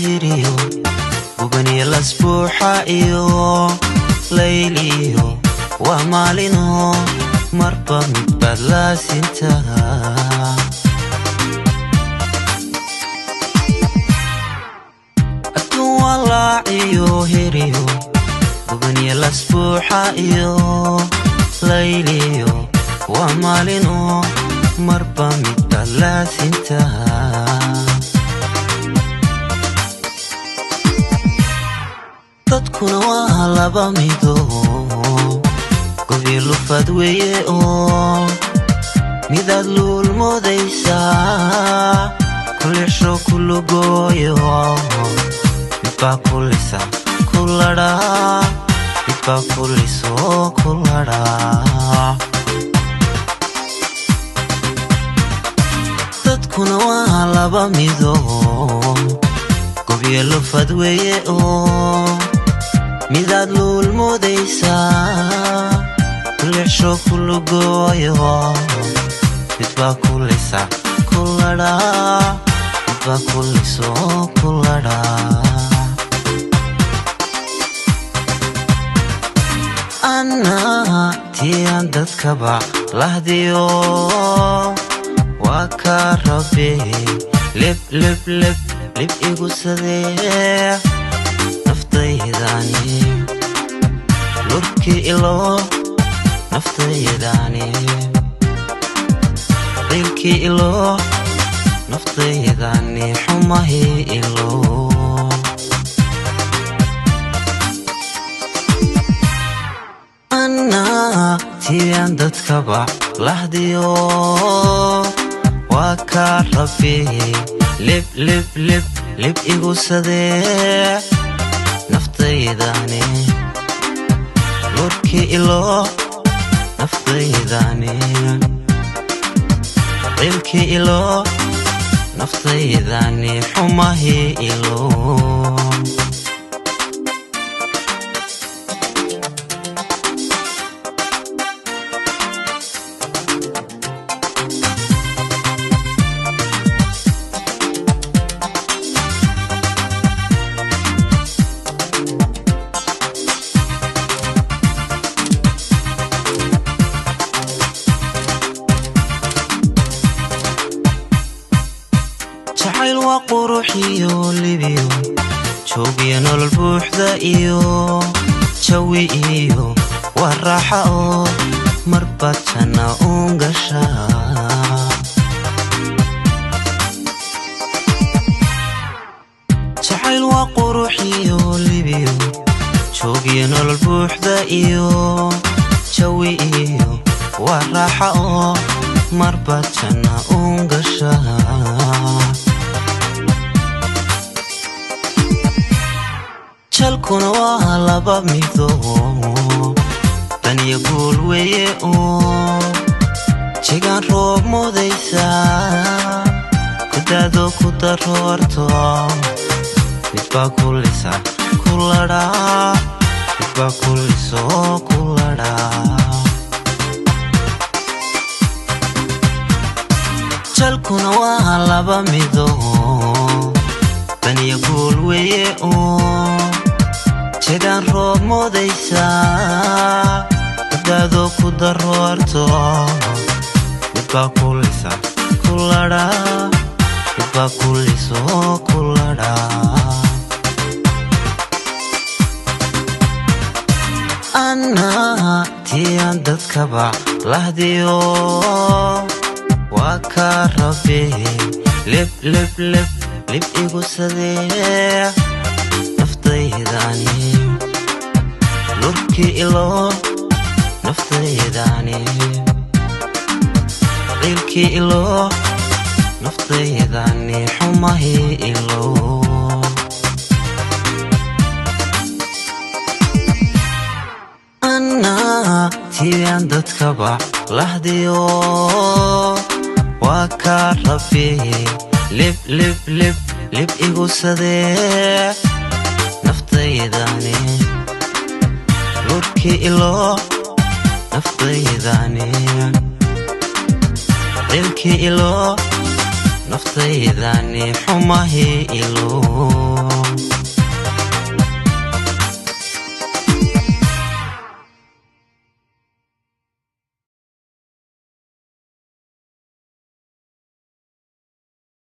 hiriyo gubaniyo lasbuuxa iyo layliyo waa maalino marba midbaad laasintaa adduun waa laaciyo hiriyo gubaniyo lasbuuxa iyo layliyo waa maalino marba midbaad laasintaa dadkuna waa laba mido gobi lufad weeye oo midaad luulmoodaysaa kulisho kulugooyo midbaa kulisa kuladhaa midbaa kuliso kuladhaa dadkuna waa laba mido gobiyo lufad weeye oo midaad luulmoodaysaa kulisho kulugooyo midbaa kulisa kuladhaa midbaa kuliso kuladhaa annaa tiyan dadkaba lahdiyo waa kaa rabe leb leb leb lib igu sadee naftaydaani lurkii ilo naftaydaani qiilkii ilo naftaydaani xumahii ilo annaa tiyan dadkaba lahdiyo waa kaa rabe leb leb leb lib igu sadee naftaydaani lurkii ilo naftaydaani qiilkii ilo naftaydaani xumahii ilo jacayl waa quruxiyo libiyo joogiyo nolol buuxda iyo jawi iyo waa raaxa oo marbaad janna uun gashaa jacayl waa quruxiyo libiyo joogiyo nolol buuxda iyo jawi iyo waa raaxa oo marbaad janna uun gashaa jalkuna waa laba mido daniyo guul weeye oo jigaan roob moodaysaa kudaado ku daroorto midbaa kulisa kuladhaa midbaa kuliso kuladhaa jalkuna waa laba mido daniyo guul weeye oo jigaan roob moodaysaa kudaado ku daroorto midbaa kulisa kuladhaa midbaa kuliso kuladhaa annaa tiyan dadkaba lahdiyo waa kaa rabe leb leb leb lib igu sadee naftaydaani lurkii ilo naftaydaani qiilkii ilo naftaydaani xumahii ilo annaa tiyan dadkaba lahdiyo waa kaa rabe leb leb leb lib igu sadee naftaydaani lurkii ilo naftaydaani qiilkii ilo naftaydaani xumahii ilo.